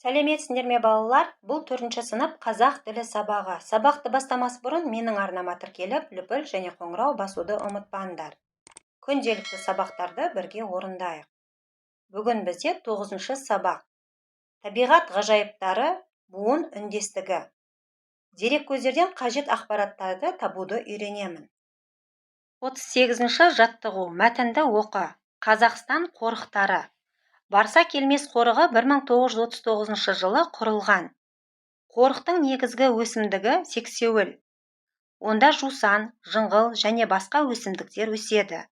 Сәлеметсіңдер ме, балалар! Бұл төртінші сынып қазақ тілі сабағы. Сабақты бастамас бұрын менің арнама тіркеліп, лүпіл және қоңырау басуды ұмытпаңдар. Күнделікті сабақтарды бірге орындайық. Бүгін бізде тоғызыншы сабақ. Табиғат ғажайыптары, буын үндестігі. Дереккөздерден қажет ақпараттарды табуды үйренемін. 38-ші жаттығу. Мәтінді оқы. Қазақстан қорықтары. Барсакелмес қорығы 1939 жылы құрылған. Қорықтың негізгі өсімдігі сексеуіл. Онда жусан, жыңғыл және басқа өсімдіктер өседі.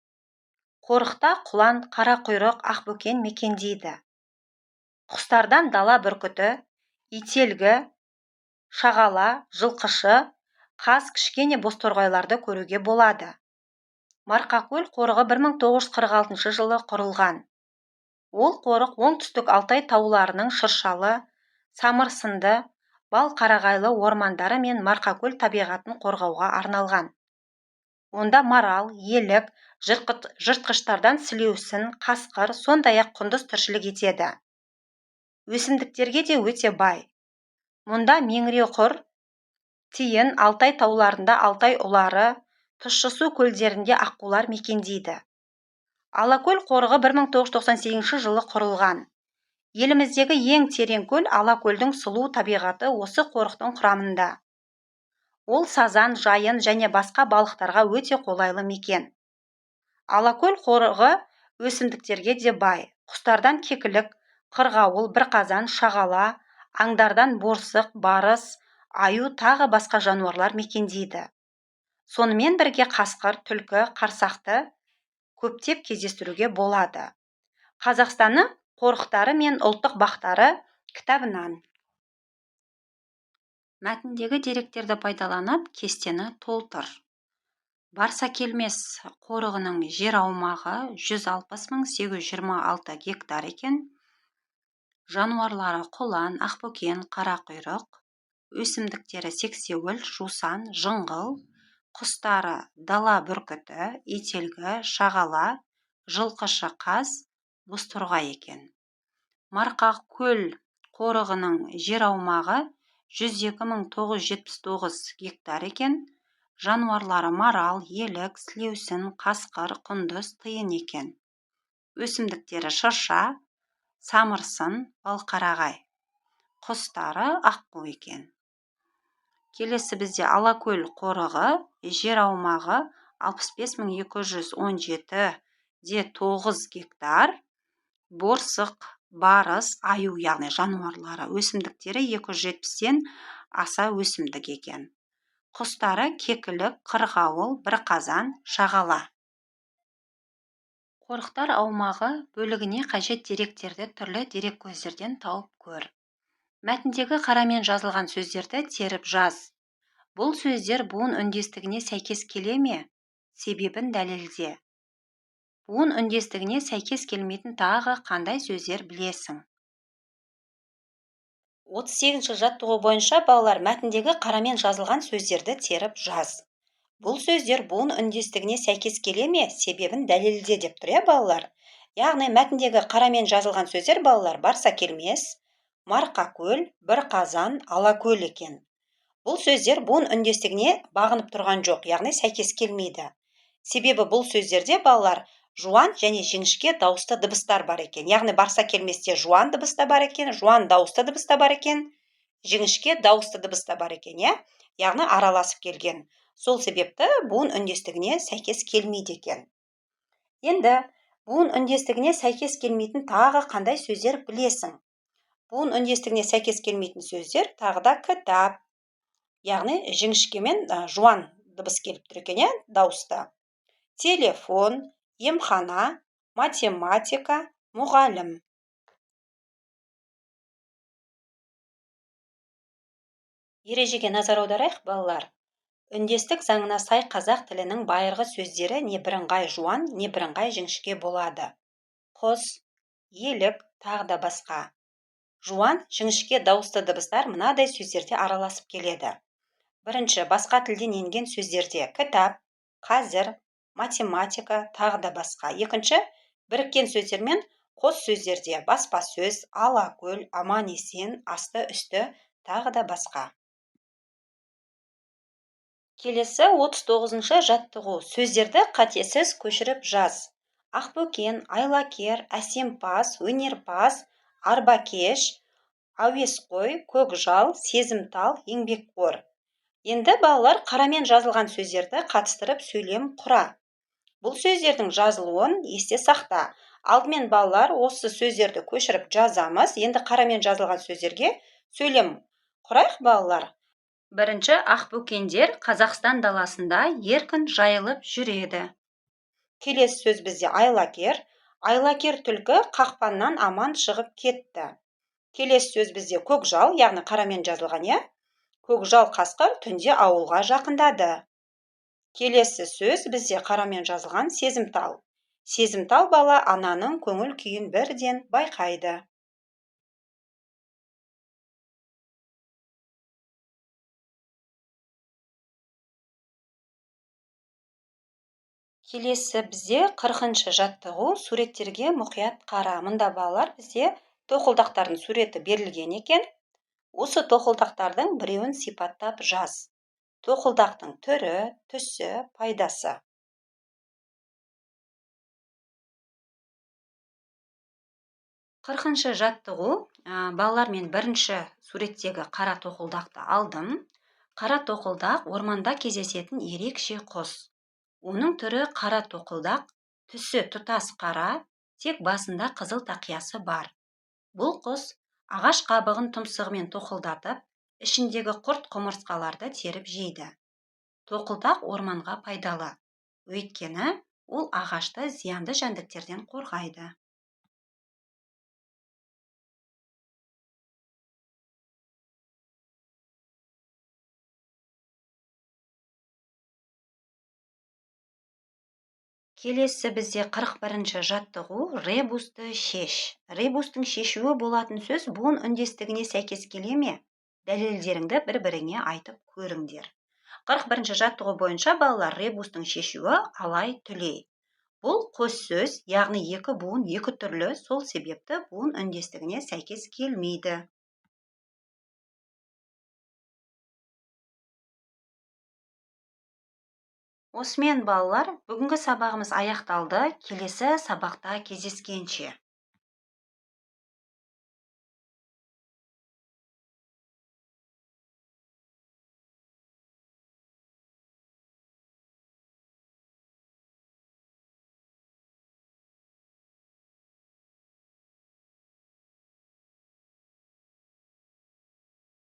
Қорықта құлан, қарақұйрық, ақбөкен мекендейді. Құстардан дала бүркіті, ителгі, шағала, жылқышы, қаз, кішкене бозторғайларды көруге болады. Марқакөл қорығы 1946 жылы құрылған. Ол қорық Оңтүстік Алтай тауларының шыршалы, самырсынды, балқарағайлы ормандары мен Марқакөл табиғатын қорғауға арналған. Онда марал, елік, жыртқыштардан сілеусін, қасқыр, сондай-ақ құндыз тіршілік етеді. Өсімдіктерге де өте бай. Мұнда меңіреу тиін, Алтай тауларында алтай ұлары, тұщы су көлдерінде аққулар мекендейді. Алакөл қорығы 1998 жылы құрылған. Еліміздегі ең терең көл Алакөлдің сұлу табиғаты осы қорықтың құрамында. Ол сазан, жайын және басқа балықтарға өте қолайлы мекен. Алакөл қорығы өсімдіктерге де бай. Құстардан кекілік, қырғауыл, бірқазан, шағала, аңдардан борсық, барыс, аю, тағы басқа жануарлар мекендейді. Сонымен бірге қасқыр, түлкі, қарсақты көптеп кездестіруге болады. Қазақстанның қорықтары мен ұлттық бақтары кітабынан. Мәтіндегі деректерді пайдаланып, кестені толтыр. Барсакелмес қорығының жер аумағы 160 826 гектар екен. Жануарлары құлан, ақбөкен, қарақұйрық, өсімдіктері сексеуіл, жусан, жыңғыл, құстары дала бүркіті, ителгі, шағала, жылқышы қаз, бозторғай екен. Марқакөл қорығының жер аумағы 102 979 гектар екен. Жануарлары марал, елік, сілеусін, қасқыр, құндыз, тиын екен. Өсімдіктері шырша, самырсын, балқарағай. Құстары аққу екен. Келесі бізде Алакөл қорығы. Жер аумағы 65 217,9 гектар. Борсық, барыс, аю, яғни жануарлары. Өсімдіктері 270-тен аса өсімдік екен. Құстары кекілік, қырғауыл, бірқазан, шағала. Қорықтар аумағы бөлігіне қажет деректерді түрлі дереккөздерден тауып көр. Мәтіндегі қарамен жазылған сөздерді теріп жаз. Бұл сөздер буын үндестігіне сәйкес келе ме? Себебін дәлелде. Буын үндестігіне сәйкес келмейтін тағы қандай сөздер білесің? 38-ші жаттығу бойынша, балалар, мәтіндегі қарамен жазылған сөздерді теріп жаз. Бұл сөздер буын үндестігіне сәйкес келе ме? Себебін дәлелде деп тұр, иә, балалар? Яғни мәтіндегі қарамен жазылған сөздер, балалар, Барсакелмес, Марқакөл, Бірқазан, Алакөл екен. Бұл сөздер буын үндестігіне бағынып тұрған жоқ, яғни сәйкес келмейді. Себебі бұл сөздерде, балалар, жуан және жіңішке дауысты дыбыстар бар екен. Яғни Барсакелместе жуан дыбыс та бар екен, жуан дауысты дыбыс та бар екен, жіңішке дауысты дыбыс та бар екен, иә, яғни араласып келген. Сол себепті буын үндестігіне сәйкес келмейді екен. Енді буын үндестігіне сәйкес келмейтін тағы қандай сөздер білесің? Буын үндестігіне сәйкес келмейтін сөздер тағы да кітап, яғни жіңішке мен жуан дыбыс келіп тұр екен, иә, дауыста. Телефон, емхана, математика, мұғалім. Ережеге назар аударайық, балалар. Үндестік заңына сай қазақ тілінің байырғы сөздері не бірыңғай жуан, не бірыңғай жіңішке болады. Құс, елік, тағы да басқа. Жуан, жіңішке дауысты дыбыстар мынадай сөздерде араласып келеді. Бірінші, басқа тілден енген сөздерде: кітап, қазір, математика, тағы да басқа. Екінші, біріккен сөздер мен Қос сөздерде баспасөз, алакөл, аман-есен, асты-үсті, тағы да басқа. Келесі 39-шы жаттығу. Сөздерді қатесіз көшіріп жаз. Ақбөкен, айлакер, әсемпаз, өнерпаз, арбакеш, әуесқой, көкжал, сезімтал, еңбекқор. Енді балалар қарамен жазылған сөздерді қатыстырып сөйлем құра. Бұл сөздердің жазылуын есте сақта. Алдымен балалар осы сөздерді көшіріп жазамыз. Енді қарамен жазылған сөздерге сөйлем құрайық балалар. Бірінші, ақбөкендер Қазақстан даласында еркін жайылып жүреді. Келесі сөз бізде айлакер. Айлакер түлкі қақпаннан аман шығып кетті. Келесі сөз бізде көкжал, яғни қарамен жазылған, иә? Көкжал қасқыр түнде ауылға жақындады. Келесі сөз бізде қарамен жазылған сезімтал. Сезімтал бала ананың көңіл күйін бірден байқайды. Келесі бізде 40-шы жаттығу. Суреттерге мұқият қара. Мұнда балалар бізде тоқылдақтардың суреті берілген екен. Осы тоқылдақтардың біреуін сипаттап жаз. Тоқылдақтың түрі, түсі, пайдасы. 40-шы жаттығу. Балалар, мен бірінші суреттегі қара тоқылдақты алдым. Қара тоқылдақ орманда кездесетін ерекше құс. Оның түрі қара тоқылдақ, түсі тұтас қара, тек басында қызыл тақиясы бар. Бұл құс ағаш қабығын тұмсығымен тоқылдатып, ішіндегі құрт құмырсқаларды теріп жейді. Тоқылдақ орманға пайдалы. Өйткені ол ағашты зиянды жәндіктерден қорғайды. Келесі бізде 41-ші жаттығу. Ребусты шеш. Ребустың шешуі болатын сөз буын үндестігіне сәйкес келе ме? Дәлелдеріңді бір-біріңе айтып көріңдер. 41-ші жаттығу бойынша балалар ребустың шешуі алай-түлей. Бұл қос сөз, яғни екі буын екі түрлі, сол себепті буын үндестігіне сәйкес келмейді. Осымен балалар, бүгінгі сабағымыз аяқталды. Келесі сабақта кездескенше.